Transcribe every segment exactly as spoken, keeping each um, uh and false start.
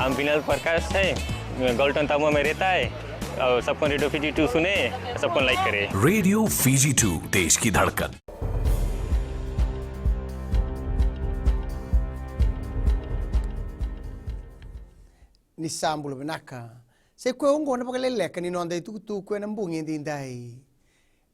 नाम विनल प्रकाश है, मैं गोल्टन तामुआ में रहता है। और सबको रेडियो फिजी टू सुने, सबको लाइक करे। रेडियो फिजी टू, देश की धड़कन। Ni sa bula vinaka. Sa i koya oqo na vakaleleka ni noda itukutuku ena bogi edaidai.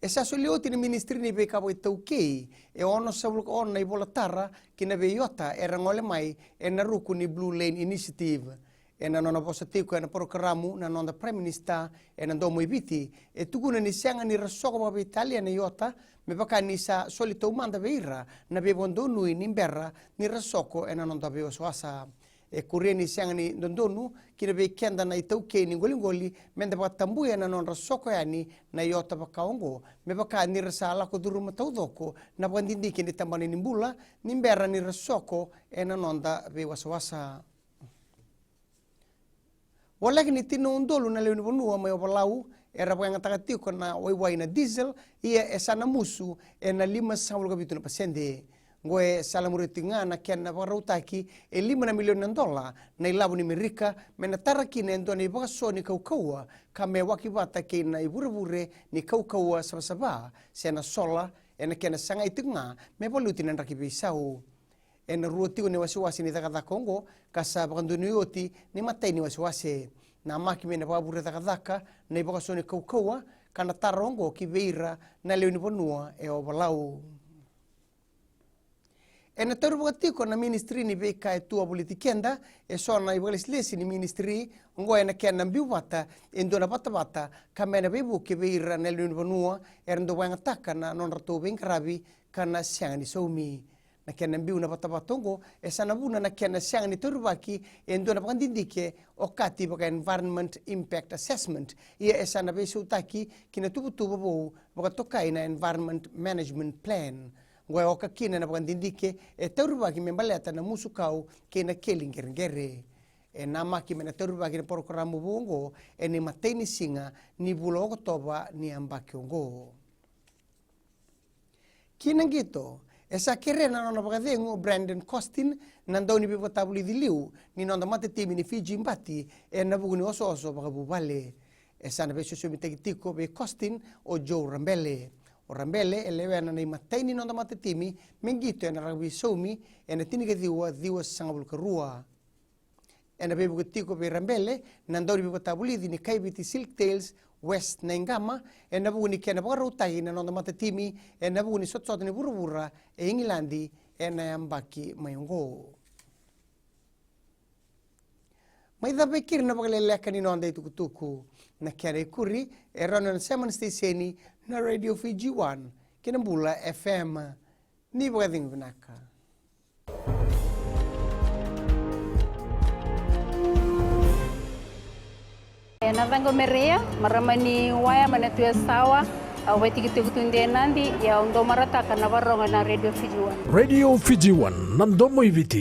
E sa solia oti na Ministry ni Veika Vakaitaukei e ono sagavulu ka ono na ivola tara ki na veiota era gole mai ena ruku ni Blue Lane Initiative. Ena nona vosa tiko ena parokaramu na noda Prime Minister ena Domo i Viti, e tukuna ni sega ni ra soko vakaveitalia na iota, me vaka ni sa soli taumada vei ira na veivakadonui ni bera ni ra soko ena noda veiwasawasa. E kuria ni sega ni dodonu ki na vei keda na itaukei ni qoliqoli me da vakatabuya na nodra soko yani na iota vaka oqo, me vaka ni ra sa lako curuma taucoko na vakadidike ni tabana ni bula ni bera ni ra soko ena noda veiwasawasa. Voleka ni tini na udolu na lewe ni vanua mai Ovalau era vakayagataka tiko na waiwai na diesel, ia e sa na musu ena lima sagavulu ka vitu na pasede. Oqo e salamuria tiko ga na kena vakarautaki e lima na milioni na dola na ilavo ni Merika me na tara kina e dua na ivakaso ni kaukauwa ka me waki vata kei na ivurevure ni kaukauwa savasava se na sola, ena kena sagai tiko ga me valuti na draki veisau. Ena rua tiko na iwasewase ni cakacaka oqo ka sa vakadonui oti ni matai ni wasewase. Namaki me na vakavure cakacaka na ivakaso ni kaukauwa ka na tara oqo ki vei ira na lewe ni vanua e Ovalau. Ena taurivaka tiko na Ministry ni Veika e tu wavoliti keda eso na ivakalesilesi ni ministry oqo ena kena biu vata e dua na vatavata ka me na veivuke vei ira na lewe ni vanua era dau vakayagataka na nodratou veiqaravi ka na sega ni saumi. Na kena biu na vatavata oqo e sa na vuna na kena sega ni taurivaki e dua na vakadidike okati vaka Environment Impact Assessment, ia e sa na veisautaki ki na tuvatuva vou vakatokai na Environment Management Plan. Oqo e oka kina na vakadidike e taurivaki me baleta na musukau kei na keli qereqere. E namaki me na taurivaki na parokaramu vou oqo ena imatai ni siga ni vula o Okotova ni yabaki oqo. Ki na qito, e sa kerea na nona vakacegu o Brandon Costin na dauniveivakatavulici liu ni noda matatimi ni Fiji Bati ena vuku ni osooso vakavuvale. E sa na veisosomitaki tiko vei Costin o Joe Rabele. O Rabele e lewena na imatai ni noda matatimi me qito ena rakavi saumi ena tinikaciwa ciwasagavulu ka rua. Ena veivuke tiko vei Rabele na dauniveivakatavulici ni Kaiviti Silk Tails West Naiqama ena vuku ni kena vakarautaki na noda matatimi ena vuku ni sotasota ni vuravura e Igiladi ena yabaki mai oqo. Mai cava e keri na vakaleleka ni noda itukutuku. Na kena ikuri e rawa ni o na sema na siteseni na Radio Fiji One kei na Bula F M. Ni vakacegu vinaka. E na caqu o Mereia, marama ni Waya mai na Tuyasawa. Au vaitikotiko tu e Nadi, ia au dau marataka na varogo na Radio Fiji One. Radio Fiji One, na domo i Viti.